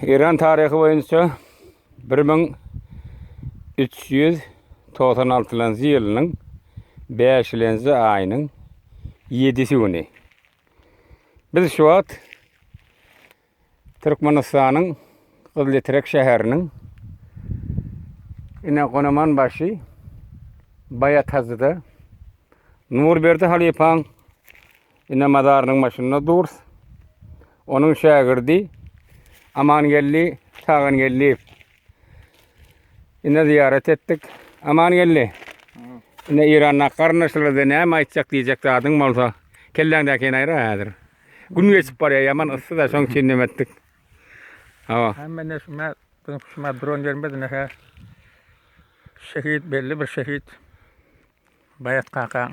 Eýran taryhy boýunça 1396-njy ýylynyň bäşilenji aýynyň ýedisi güni. Biz şu wagt Türkmenistanyň Gyzyletrek şäheriniň ine Gonamanbaşy Baýatajyda Nurberdi halypaň Ine mazarynyň başynda durus. Onuň şägirdi Amangeldi Tagangeldiýew. Ine zyýarat etdik. Amangeldi. Ine Eýrandaky garyndaşlara näme aýtjak diýjek zadyň bolsa, kelläňdäkini aýra häzir. Gün geçip barýar, ýaman yssy-da, şoň üçin neme etdik. Hawa. Hemme ne şuma, biziň şuma duran ýerimiz ine hä. Şehit belli bir şehit. Baýat kakaň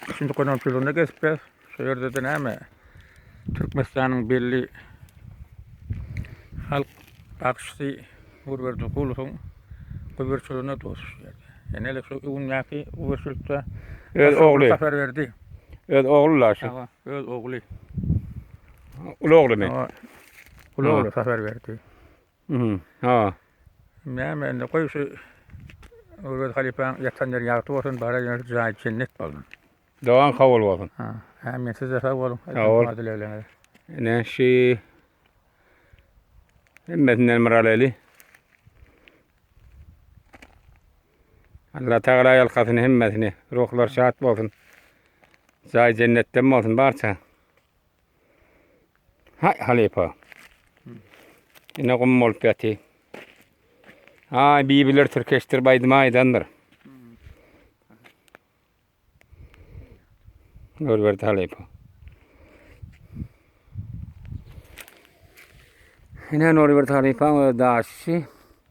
Üçünji gonamçylygynda gezipdir. Şu ýerde-de näme? Türkmenistanyň belli halk bagşysy Nurberdi Gulowyň guburçylygyna duşuşýar. Ýene-de şu öňündäki guburçylykda Öz ogly. Saparberdi. Öz ogly la şu. Hawa, öz ogly. Uly oglymy? Hawa. Uly ogly Saparberdi. Mhm. Ha. Näme indi goý şu Öwez halypaň ýatan ýeri ýagty bolsun, bara ýeri jaýy jennet bolsun. Dogaň kabul bolsun. Ha. Amin. Siz de sag boluň. Sag bol. Dilegleriniz. Ine şu hemmesinden bir alaýly. Allah Tagala ýalkasyn hemmesini. Ruhlar şat bolsun. Jaý jennetden bolsun barça. Haý halypa. Ine gum bolup ýaty. Aý bibiler tirkeşdirip aýdym aýdandyr. Görberdi halypa. Ine Nurberdi halypaň öz daşy.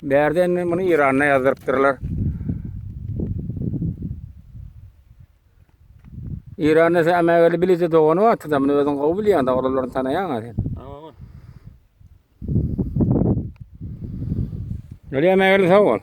Bärde indi muny Iranda ýazdyrypdyrlar. Iranda sen Ämägeli bilije dogany bardy-da, muny özüň gowy bilýäň, dogrulygyny tanaýaň-a sen. Hawa. Bolýa Ämägeli sag bol.